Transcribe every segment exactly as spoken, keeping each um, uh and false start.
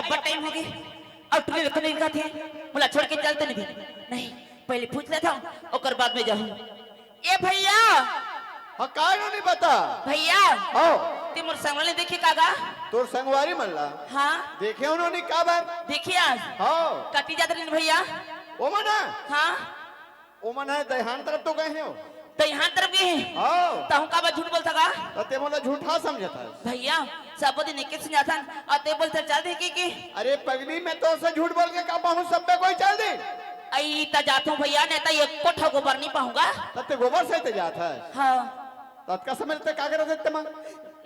अब्बड़ टाइम होगे, अउ टुरी ल कोन देखत हे? मोला छोड़ के चल तो नहीं दे। नहीं, पहली पूछ लेथंव, ओकर बाद में जाहूं। ए भइया। हाँ, काय नोनी बता। भइया। हाँ। ते मोर संगवारी ल देखे का गा? तोर संगवारी मन ला? हाँ। देखे हो नोनी, काबर? देखे आज। हाँ। कती जात रहिन भइया? ओमन ह? हाँ। ओमन ह दइहान तरफ तो गए हे। दइहान तरफ गए हे? हाँ। तहूं काबर झूठ बोलथस गा? त ते मोला झूठा समझत हस। भइया, सबो दिन एके समझाथन, अउ ते बोलथस चल देखे के। अरे पगली, मैं तोर से झूठ बोल के का पाहूं, सब में कोई चल दे। अई त जाथंव भइया, नहीं त एको ठा गोबर नहीं पाहूं गा। त ते गोबर सहित जात हस? हाँ। त अतका समय ते का करत हस ते मा?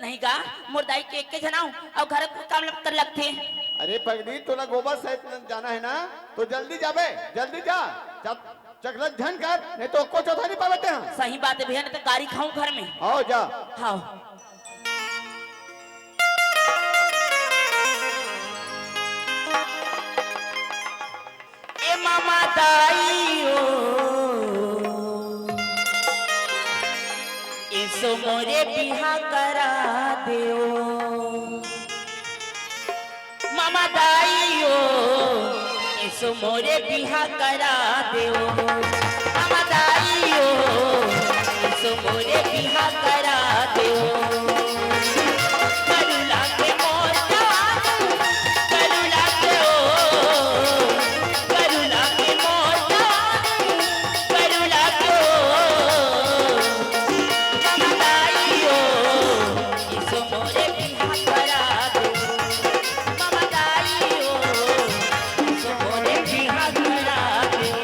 नहीं गा, मोर दाई के एके झन आंव, अउ घर के काम ल करे लगथे। अरे पगली, तोला गोबर सहित जाना हे ना, तो जल्दी जाबे, जल्दी जा। जब चकलत झन कर, नहीं तो एको चौथा नहीं पाबे तेहा। सही बात हे भइया, नहीं तो गारी खाहूं घर में। हाँ, जा। हाँ। ए मामा दाई ओ, एसो मोरे बिहा करा देओ। मामा दाई ओ, एसो मोरे बिहा करा देओ। मामा दाई ओ, एसो मोरे बिहा करा देओ। करुला के मोर जान, करुला के ओ, करुला के मोर जान, करुला के ओ। मामा दाई ओ, एसो मोरे बिहा करा देओ। मामा दाई ओ, एसो मोरे बिहा करा देओ।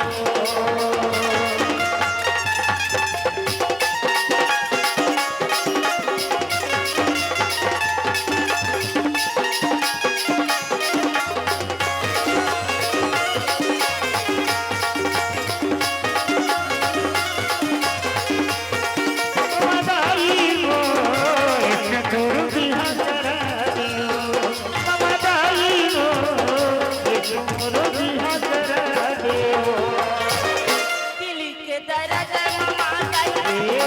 दिल के दर्द मामा दाई,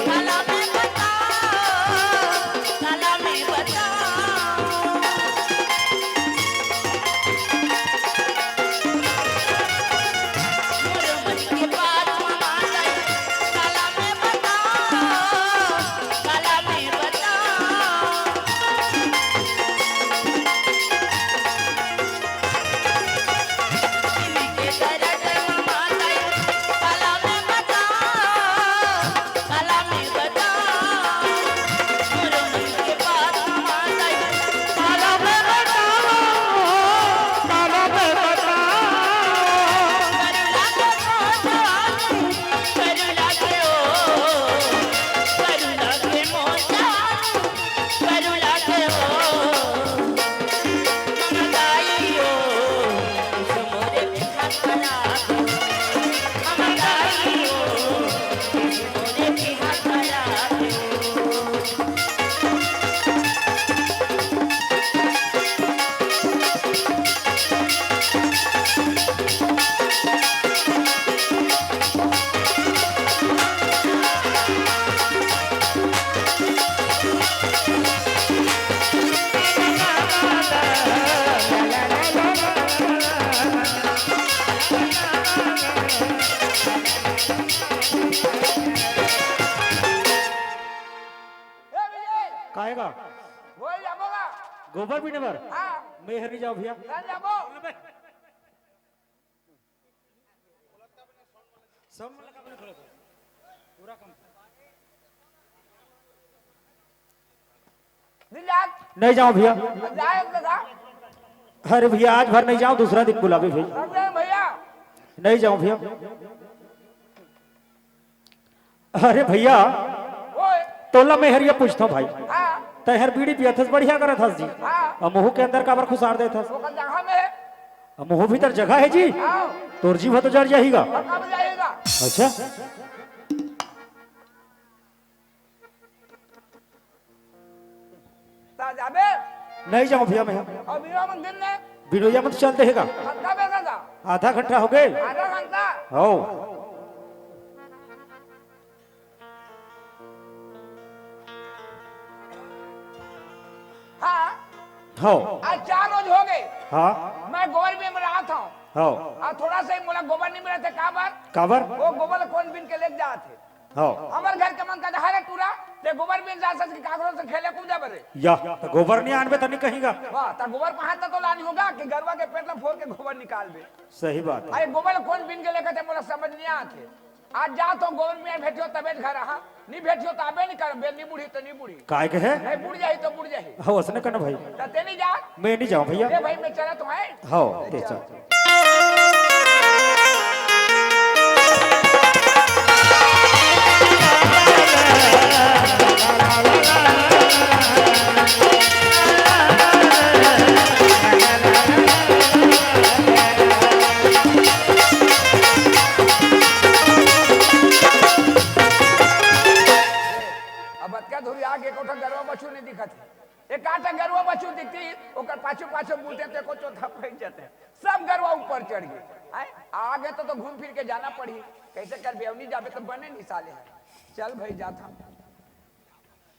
काला मैं बताओ, काला मैं बताओ। मोर मन के बात मामा दाई, काला मैं बताओ, काला मैं बताओ। काहे का? गोबर बीने बर? हाँ। मेहर नहीं जाओ भैया। नहीं जाओ भैया। अरे भैया, आज भर नहीं जाओ, दूसरा दिन बुलाबे भैया। नहीं जाओ भैया। अरे भैया, तोला मैं हरिया पूछथंव भाई। हाँ। तैं हर बीड़ी पियत हस, बढ़िया करत हस जी। हाँ। अउ मुहूं के अंदर काबर खुसार देत हस? अउ मुहूं भीतर जगह हे जी। हाँ। तोर जीभ तो जर जाही गा। अच्छा। नहीं जाओ भैया मैं। बिनोइया मन चल देहे गा। आधा घंटा होगे। आधा घंटा। हव। हाँ। हव। आज चार रोज होगे। हाँ। मैं गोबर बीन बर आत हँव। हाँ। अउ थोड़ा सा ही मोला गोबर नहीं मिलत हे, काबर? काबर? वो गोबर ला कोन बीन के लेके जात हे? हाँ। हमर घर के मन कहत हे, "अरे टूरा, ते गोबर बीन जात हस कि काकरो से खेले कूदे बर रे?" या, त गोबर नहीं आनबे त नहीं कहीं गा। वाह, त गोबर कहाँ त तो लानी होगा कि गरुवा के पेट ला फोर के गोबर निकालबे। सही बात हे। अरे गोबर ला कोन बीन के लेके ते मोला समझ नहीं आत हे। आज जात हँव गोबर बीन भेटियो तबे घर आहा, नहीं भेटियो त आबे नहीं करबे, नहीं बुढ़ी त नहीं बुढ़ी। काय के हे? नहीं बुढ़ जाही त बुढ़ जाही। हाँ, वसने कहना भाई। त ते नहीं जा? मैं नहीं जाँव भैया। ए भाई, मैं चलत हँव। हाँ, ते चल। अब अतका दूर आगे एको ठो गरुवा बछरू नहीं दिखत हे। एक आध गरुवा बछरू दिखती, ओकर पाछू पाछू बुलते ते को चौथा पहुँच जाते। सब गरुवा ऊपर चढ़ गे। आय, आगे तो, तो घूम फिर के जाना पड़ही। कैसे करबे? अब नहीं जाबे तो बने नहीं साले हे। चल भाई, जात हँव।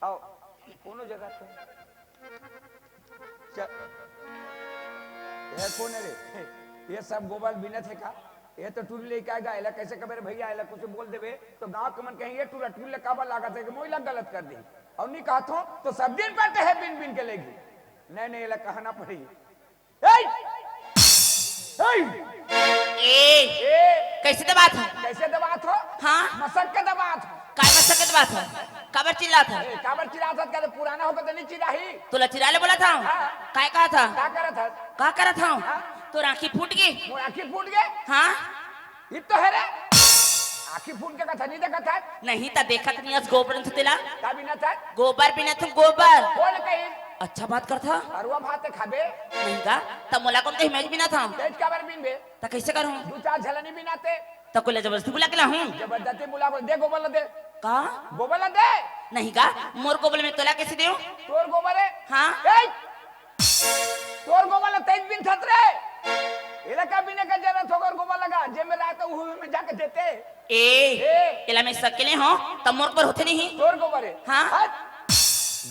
अउ कोनो जगह तो चल। ये कोन हे रे? ये सब गोबर बीनत हे का? ये तो टूरी लइका हे गा, एला कैसे कबे रे भैया, एला कुछ बोल देबे तो गाँव के मन कही, "ये टूरा टूरी ले काबर लागत हे कि मोही ला गलत कर दे।" अउ नहीं कहत हँव तो सब दिन पर ते हे बीन बीन के लेगी। नहीं, नहीं, एला कहना पड़ही। ए! ए! ए! ए! कैसे दबात हव? कैसे दबात हव? हाँ? मसक के दबात हव। काय मसक के दबात हव? काबर चिल्लात हव? ए, काबर चिल्लात हव? कहते पुराना होके तो नहीं चिल्लाही। तोला चिल्लाय ले बोलत हँव? हाँ। काय कहत हव? का करत हव? का करत हव? हाँ। तोर आँखी फूट गे? मोर आँखी फूट गे? हाँ। ये तो हे रे। आँखी फूट के कथा नहीं देखत हस? नहीं त देखत नहीं हस गोबर बीनत हँव तेला। का बीनत हस? गोबर बीनत हँव, गोबर। कोन कही? अच्छा बात करत हव। अरुआ भात खाबे? नहीं गा, त मोला कोन कही मैं बीनत हँव? तेच काबर बीनबे? त कैसे करहूँ? दू चार झला नहीं बीनते। त कोई ला जबरदस्ती बुला के लाहूँ? जबरदस्ती बुला के दे, गोबर ला दे। का? गोबर ला दे। नहीं गा, मोर गोबर मैं तोला कैसे देहूँ? तोर गोबर हे? हाँ। ए! तोर गोबर ला तैं बीनथस रे। एला का बीने के जरूरत हे, ओकर गोबर लगा, जेमे रात उही में जाके देते। ए, ए। एला मैं सकेले हँव, त मोर गोबर होथे नहीं। तोर गोबर हे। हाँ। हट।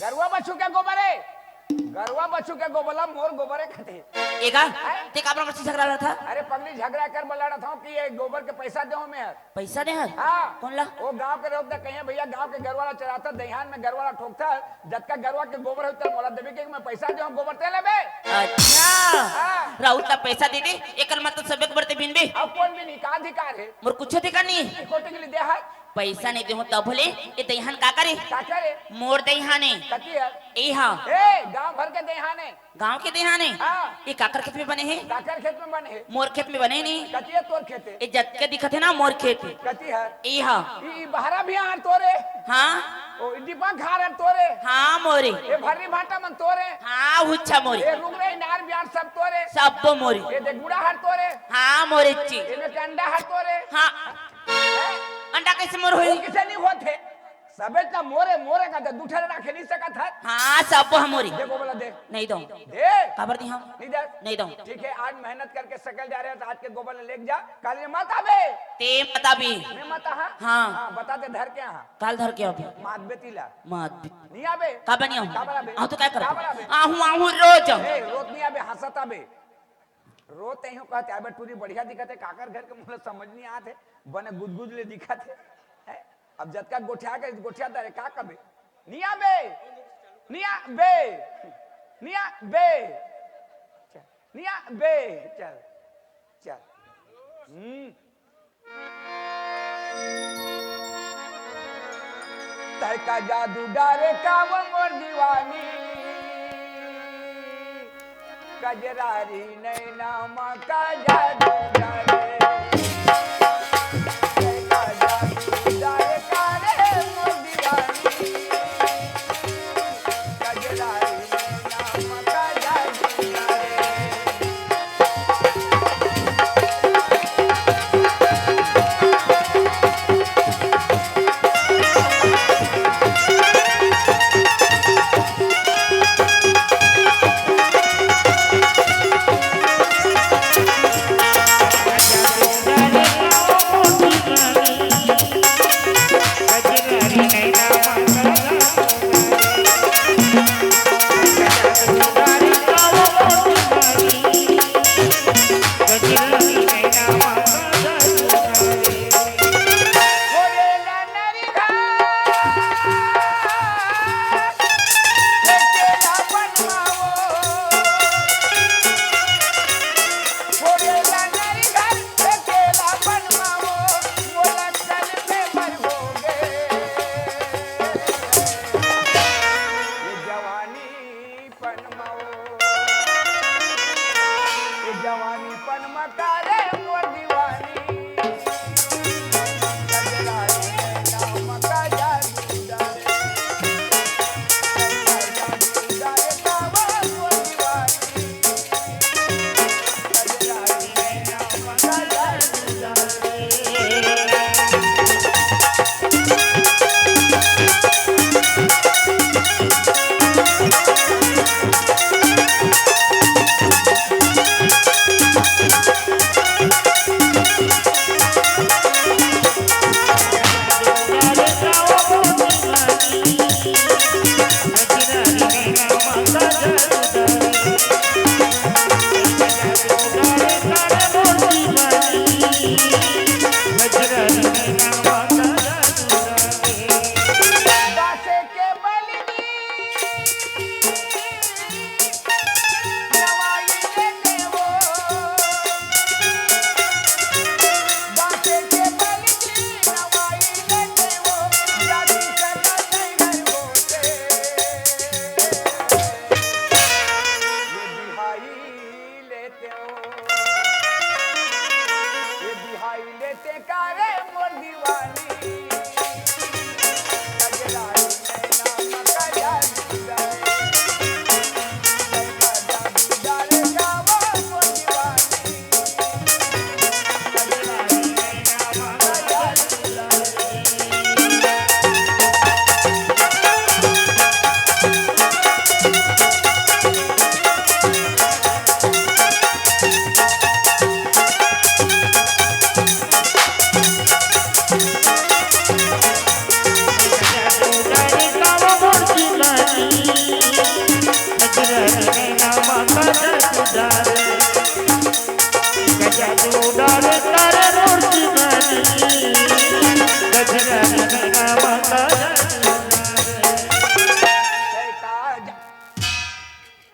गरुवा बछरू के गोबर हे। गरुवा बछरू के गोबर ला मोर गोबर हे कथे। ए गा, हैं? तें काबर मोर से झगरा लड़त हस? अरे पगली, झगरा एकर बर लड़त हँव कि ये गोबर के पैसा देहूँ मैं। पैसा दे हस? हाँ। कोन ला? वो गाँव के रउत कहिए, "भैया, गाँव के गरुवा ला चराथस, दइहान में गरुवा ला ठोकथस, जतका गरुवा के गोबर होही, तेला मोला देबे के मैं पैसा देहूँ, गोबर तें लेबे।" अच्छा। हाँ। रउत ला पैसा दे दे, एकर मतलब सबे गोबर तें बीनबे? अब कोन बीनही, का अधिकार हे? मोर कुछ अधिकार नहीं। कोटिक ले दे हस? पैसा नहीं देहूँ तब भले, ये दइहान काकर हे? काकर हे? मोर दइहान हे। कती हे? ए हाँ। ए, गाँव भर के दइहान हे। गाँव के दइहान हे? हाँ। ये काकर खेत में बने हे? काकर खेत में बने हे? मोर खेत में बने नहीं। कती हे तोर खेत हे? ये जतके दिखत हे ना, मोर खेत हे। कती हे? ये हा। ई, ई बहरा बिहान तोर हे? हाँ। ओ, ई डिब्बा घर हे तोर हे? हाँ, मोरे। ये भर्री भाटा मन तोर हे? हाँ, हुच्छा मोरे। ये रुगरे इनार बिहान सब तोर हे? सब तो मोरे। ये दे गुड़ा हर तोर हे? हाँ, मोरे ची। ये में के अंडा हर तोर हे? हाँ। हैं? अंडा कैसे मोर होही? वो किसे नहीं होत हे? सबे त मोरे, मोरे का दे, दू ठन राखे नहीं सकत हस। हाँ, सब हमोरी। दे गोबर ला दे। नहीं दो। दे। काबर दी हम? नहीं दे। नहीं दो। ठीक है, आज मेहनत करके सकल जा रहे हो तो आज के गोबर ला लेके जा, काल ये मत आबे। ते मत आबी। मैं मत आहा? हाँ। हाँ, बता दे धर के आहा। काल धर के आबी। मात बेटी ला। मात बेटी। नहीं आबे। काबर नहीं आऊँ? काबर आबे? आऊँ तो क्या करूँ? काबर आबे? आहूँ, आहूँ रोज। ए, रोज नहीं आबे, हंसत आबे। रोज तैं कहते, "अबे टूरी बढ़िया दिखत हे, काकर घर के मोला समझ नहीं आत हे, बने गुदगुद ले दिखत हे।" हैं? अब जतका गोठिया के गोठिया दरे का कबे? निया बे, निया बे, निया बे, चल, निया बे, चल, चल। हम्म। तैं का जादू डारे का वो मोर दीवानी, कजरारी नैना मा का जादू डारे। तैं का जादू डारे का रे मोर दीवानी, कजरारी नैना मा का जादू डारे। जवानी पन मका रे मोर दीवानी, गजरानी नैना मका जादू डारे। जादू डारे कावा मोर दीवानी, गजरानी नैना मका जादू डारे।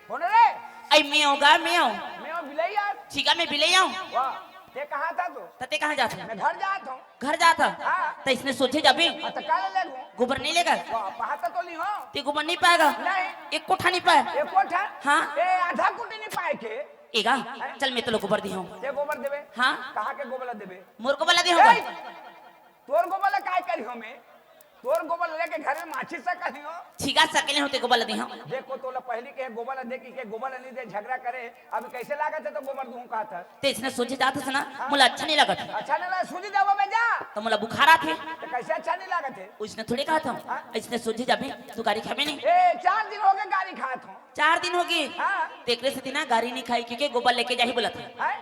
कौन रे? आई मैं होगा, मैं हूँ। मैं हूँ बिलई यार। ठीक है, मैं बिलई हूँ। वाह, ते कहाँ था तू? त ते कहाँ जात है? मैं घर जात हूँ। घर जात है? हाँ। त इसने सोचे जाबे। हाँ, तो का ले लेगो? गोबर नहीं लेगा? वाह, पहाता तो नहीं हो। ते गोबर नहीं पाएगा? नहीं। एक कोठा नहीं पाए। एक कोठा? हाँ। ए, आधा कुटी नहीं पाए के? एगा, चल मैं तो लो गोबर दी हूँ। ते गोबर देबे? हाँ। कहाँ के गोबर ला देबे? मोर गोबर ला दी हूँ। ए, तोर गोबर ला काय करी हो मैं? तोर गोबर लेके घर में माछी सकली हो। छिगा सकले हो ते गोबर ला दे हम। देखो तोला पहली के गोबर ला दे कि के गोबर ला नहीं दे, झगड़ा करे। अब कैसे लागत है तो गोबर दूं कहत है। ते इसने सोचे जात हस ना, हाँ। मोला अच्छा नहीं लागत। अच्छा नहीं लगा, सूजी देबो बे जा। तो मोला बुखार आत है। तो कैसे अच्छा नहीं लागत है? उसने थोड़ी कहत हूँ। हाँ। इसने सोचे जाबे, तू गारी खाबे नहीं। ए, चार दिन हो गए गारी खात हूँ। चार दिन हो गए। हाँ। तेकरे से ना गारी नहीं खाई क्योंकि गोबर लेके जाही बोलत है। हैं?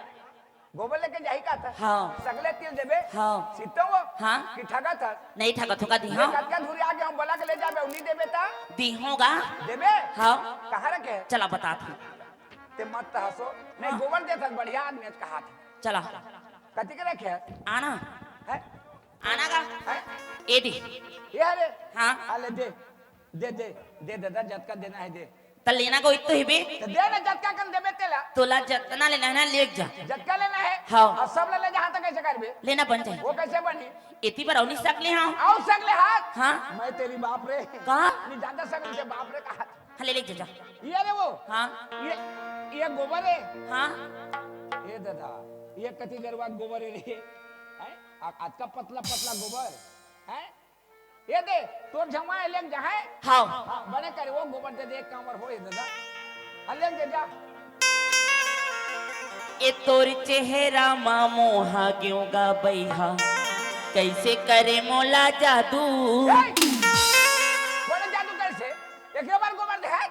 गोबर लेके जाही का था? हाँ। सगले तिल देबे? हाँ। सीतो वो? हाँ। कि ठगा था? नहीं ठगा थोका दी, हाँ। कतका धुरी आगे हम बोला के ले जाबे, उन्हीं देबे ता? दी होगा। देबे? हाँ। कहाँ रखे है? चला बता था। ते मत हंसो। नहीं, हाँ। गोबर दे था, बढ़िया आदमी है, कहा था। चला। कति के रखे है? आना। है? आना का? है? ए दी। ये अरे? हाँ। आ ले दे। दे, दे, दे दादा, जतका देना है दे। त लेना को इत्तो ही बे। त दे ना, जतका कन देबे तेला। तोला जतना लेना है ना, लेके जा। जतका लेना है? हाँ। और सब ले, ले जहाँ तक कैसे करबे? लेना बन जाए। वो कैसे बनी? एती पर औनी सकले हाँ। आओ सकले हाथ। हाँ। मैं तेरी बाप रे। कहाँ? नहीं ज्यादा सकले से बाप रे कहा। हाँ, ले, लेके जा, जा। ये रे वो। हाँ। ये, ये गोबर है। हाँ। ये दादा, ये कति गरवा गोबर है रे। हैं? आ, आज का पतला पतला गोबर। हैं? ये दे, तोर झमा ए लेग जा, हैं? हाव। हाँ, बने करे, वो गोबर दे दे, एक कांवर हो, ये दे दा। आ, लेग दे जा। ए तोर चेहरा मा मोहा गेव गा बइहा, कैसे करे मोला जादू? ए! बोले जादू कैसे? एक बार गोबर दे, हैं?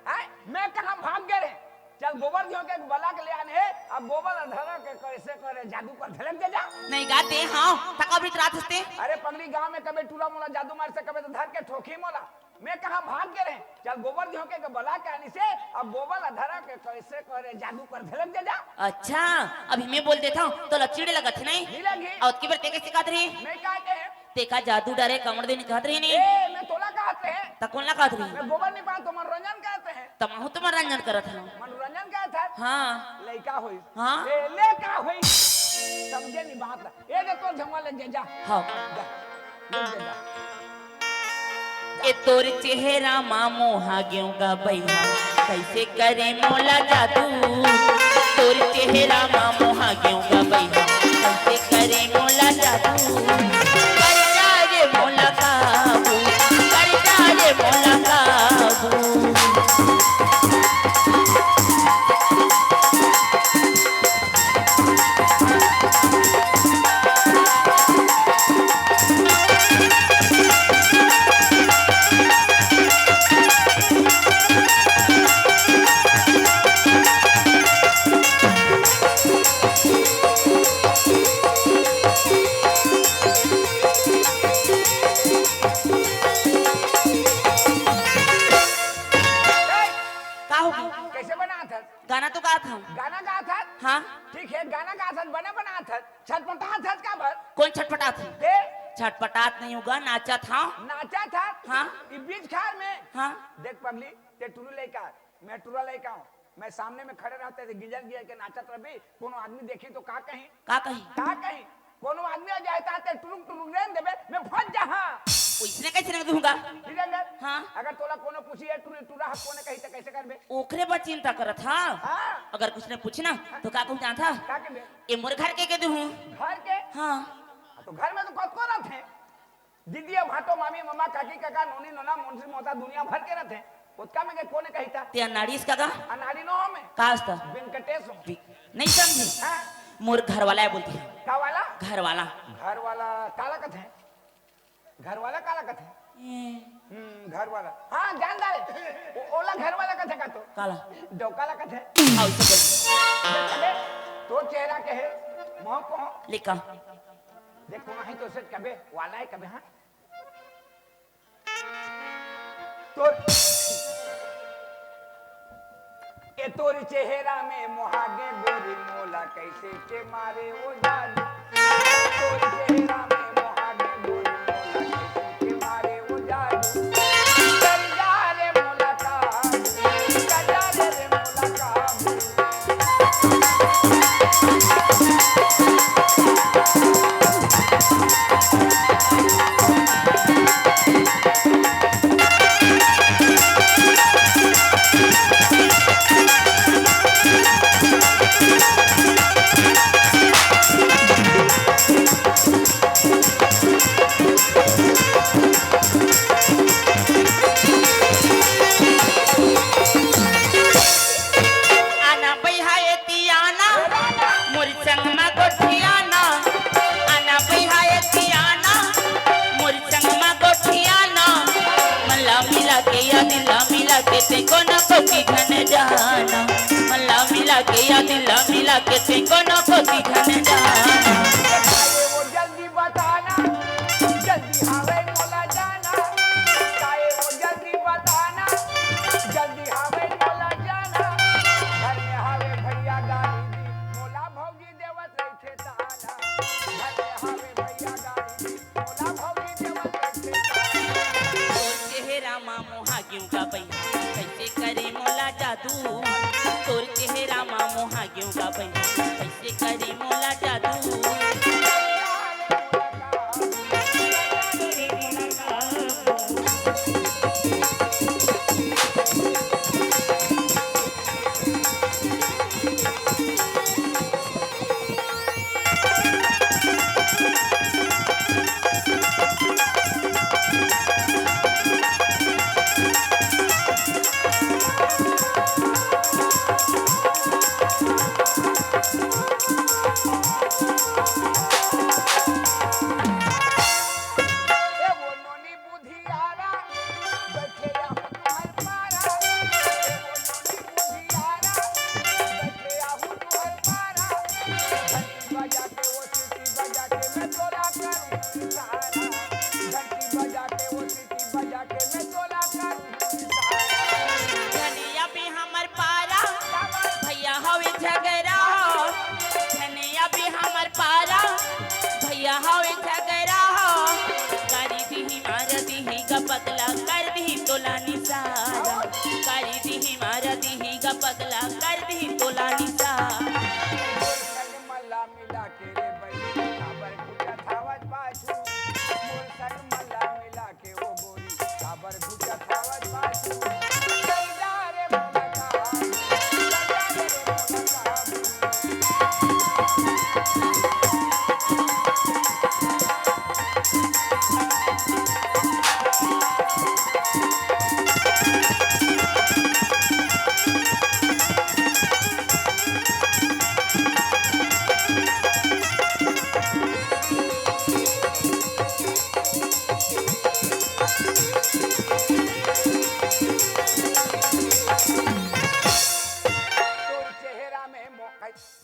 हैं? मैं कहाँ भाग गए रे? चल गोबर दियो के बला के ले आने हे, अब गोबर ल धरा के कैसे करे जादू कर धलक दे जा। नहीं गा दे, हाँ, थका भी रात हंसते। अरे पगली गांव में कबे टूरा मोला जादू मार से कबे तो धर के ठोकी मोला। मैं कहाँ भाग गए रे? चल गोबर दियो के बला के आनी से, अब गोबर ल धरा के कैसे करे जादू कर धलक दे जा। अच्छा, अभी मैं बोल देता हूँ, तो लचीड़े लगत है नहीं? नहीं लगी। और की बार ते कैसे कहत रही? मैं कहते हैं, तेका जादू डारे कमर दिन कहत रही नहीं? ए, मैं तोला कहत रहे। त कोन ला कहत रही? मैं गोबर नहीं पान तो मनोरंजन कहते हैं। त महू तो मनोरंजन करत हूँ। मनोरंजन कहत है। हाँ। लइका होई। हाँ। ए, लइका होई। समझे नहीं बात ला। ए, दे तोर झमवा ले जा, जा। हाँ। जा। ले जा, जा। ए तोर चेहरा मा मोहा गेव गा बइहा, कैसे करे मोला जादू। तोर चेहरा मा मोहा गेंव गा बइहा, कइसे करे मोला जादू। कर जा रे मोला काबू, कर जा रे मोला काबू। का हो गया? कइसे बनात हस? गाना तो गात हंव। गाना गात हस? हाँ। ठीक हे, गाना गात हस, बने बनात हस, छटपटात हस काबर? कोन छटपटात हे? ते? छटपटात नइ हों गा, नाचत हंव। नाचत हस? हाँ। ई बीच खार में? हाँ। देख पगली, ते टुरी लइका, मैं टुरा लइका हंव। मैं सामने में खड़े रहते थे, गिंजर गिंजर के नाचत रहबे, कोनो आदमी देखही तो का कही? का कही? का कही? कोनो आदमी आ जाए ता ते टुरुक टुरुक रेंग देबे, मैं फंस जाहां। ओइसने कइसे रेंग दूंगा? नहीं रेंगत। हाँ। अगर तोला कोनो पूछही, "ए टुरी, टुरा ह कोने?" कही, त कइसे करबे? ओकरे बर चिंता करत हंव। हाँ। अगर कुछ ने पूछही ना, तो का कहूं जानथस? का कहबे? ए मोर घर के कहि दूहूं। घर के? हाँ। तो घर में तो कतको रहिथे। दीदी, भांटो, मामी, ममा, काकी, काका, नोनी, नोना, मौसी, मौसा, दुनिया भर के रहिथे। ओतका में के कोने कही ता? ते अनाड़ी अस का गा? अनाड़ी नोहंव मैं। का अस त? वेंकटेश हंव। बि-, नइ समझे? हाँ। मोर घर वाला हे बोलथे। का वाला? घर वाला। घर वाला काला कथे? घर वाला काला कथे? ए। हम्म, घर वाला। हाँ, जान डारे। ओ-, ओला घर वाला कथे का तो? काला? डौका ला कथे। आओ, इसे बोल। अबे, तोर चेहरा के हे, मोह को। लिखा। देखो, नहीं तो सच कबे वाला हे, कबे हाँ। तोर, ए तोर चेहरा में मोहा गे गोरी, मोला कइसे के मारे ओ जादू। तोर चेहरा में मोहा गे गोरी, मोला कइसे के मारे ओ जादू। कर जा रे मोला काबू, कर जा रे, रे मोला काबू। आना बइहा एती आना, मोर संग म गोठियाना। आना बइहा एती आना, मोर संग म गोठियाना। मन ला मिला के या दिल ला मिला के तें कोनो कोती झन जाना। मन ला मिला के या दिल ला मिला के तें कोनो कोती झन जाना। काहे वो जल्दी बताना, जल्दी हावे मोला जाना। काहे वो जल्दी बताना, जल्दी हावे मोला जाना। घर में हावे भैया गाड़ी दी, मोला भौजी देवत रहिथे ताना। घर में हावे भैया गाड़ी दी, मोला भौजी देवत रहिथे ताना। तोर चेहरा मा मोहा गेंव गा बइहा, कइसे करे मोला जादू। तोर चेहरा मा मोहा गेंव गा बइहा, कइसे करे मोला जादू। ए वो नोनी बुधियारा, बइठे आहूं तुंहर पारा। ए वो नोनी बुधियारा, बइठे आहूं तुंहर पारा। घंटी बजा के वो सीटी बजा के मैं तोला करूं इशारा। घंटी बजा के वो सीटी बजा के मैं तोला करूं इशारा। धनिया भी हमर पारा, भैया हवे झगरा हो। धनिया भी हमर पारा, भैया हवे झगरा हो। गारी दिही, मार दिही गा पगला, कर दिही तोला निसारा। गारी दिही, मार दिही गा पगला, कर दिही तोला निसारा। मन ला मिला के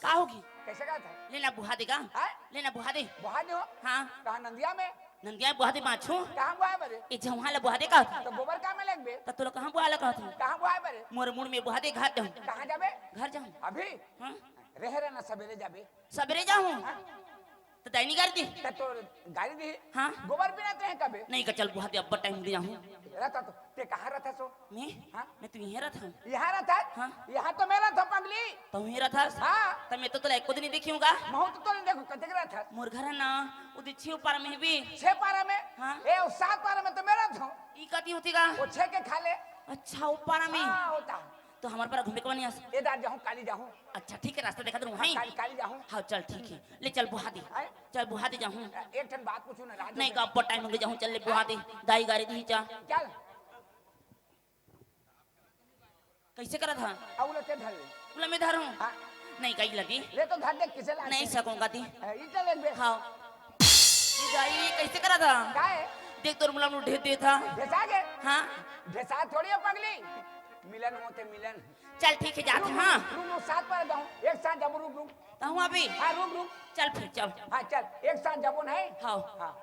का होगे? कइसे कहत हस? ले ना बुहा दे गा। हाँ? ले ना बुहा दे। बुहा दे हो? हाँ। कहाँ नंदिया में? नंदिया में बुहा दे बाछू। कहाँ बुहा बरे? ए जम्हा ला बुहा दे का होथे? त गोबर का में लगबे? त तोला कहाँ बुहा ला कहत हँव? कहाँ बुहा बरे? मोर मुड़ में बुहा दे, घर जाहूँ। कहाँ जाबे? घर जाहूँ। अभी? हाँ। रहे रहे ना, सबेरे जाबे। सबेरे जाहूँ? हाँ। त दाई नइ गारी दिही? त तोर गारी दिही? हाँ। गोबर बिना तो हे कबे? नहीं का, चल बुहा दे, अब्बड़ टाइम हो गे जाहूँ। रहत हस तो, ते कहाँ रहत हस ओ? मैं? हाँ। मैं तो इहें रहत हँव। इहाँ रहत हस? हाँ। इहाँ तो मैं रहत हँव पगली। तहूँ इहें रहत हस? हाँ। त मैं तो तोला एको दिन नइ देखे हँव गा। महूँ तो तोला नइ देखँव, कतेक रहत हस? मोर घर हे ना, ओ दे छेव पारा में हे बे। छेव पारा में? हाँ। ए, ओ सात पारा में तो मैं रहत हँव। ई कती होथे गा? ओ छेव के खा ले। अच्छा, ओ पारा में। हाँ, होथे। त हमर पारा घूमे के बा नइ आस? ए दार जाहूँ, काली जाहूँ। अच्छा, ठीक हे, रस्ता देखत रहूँ, हाँ, हैं? काली, काली जाहूँ। हाँ, चल, ठीक हे। ले चल, बुहा दे। हैं? चल, बुहा दे जाहूँ। एक ठन बात पूछहूँ ना, राज नहीं, कब टाइम हो गे जाहूँ, चल ले, बुहा दे। दाई गारी दिही, चल। चल। कइसे करत हस? अउ ला ते धर ले। ओला मैं धरहूँ? हाँ। नहीं, कहीं लगी। ले तो धर दे, कइसे लागे? नहीं सकूँगा दी। ए, ई तो लेबे। हाँ। ये दाई, कइसे करत हस? का हे? देख, तोर मुला मुला ढेस देत हस। ढेसा गे? हाँ। ढेसा थोड़ी हे पगली। मिलन होथे, मिलन। चल, ठीक हे, जात हँव, हाँ। रुक, रुक, साथ पर जाहूँ। एक साथ जाबो, रुक, रुक। तहूँ अभी? हाँ, रुक, रुक। चल फिर, चल। हाँ, चल, एक साथ जाबो नहीं? हाँ। हाँ।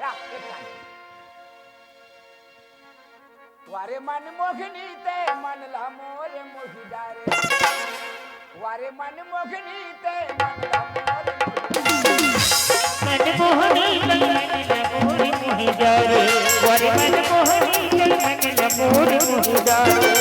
रा, एक साथ। वारे मनमोहनी ते मन ला मोर मोहि डारे। वारे मनमोहनी ते मन ला मोर मोहि डारे। मनमोहनी ते मन ला मोर मोहि डारे। वारे मनमोहनी ते मन ला मोर मोहि डारे।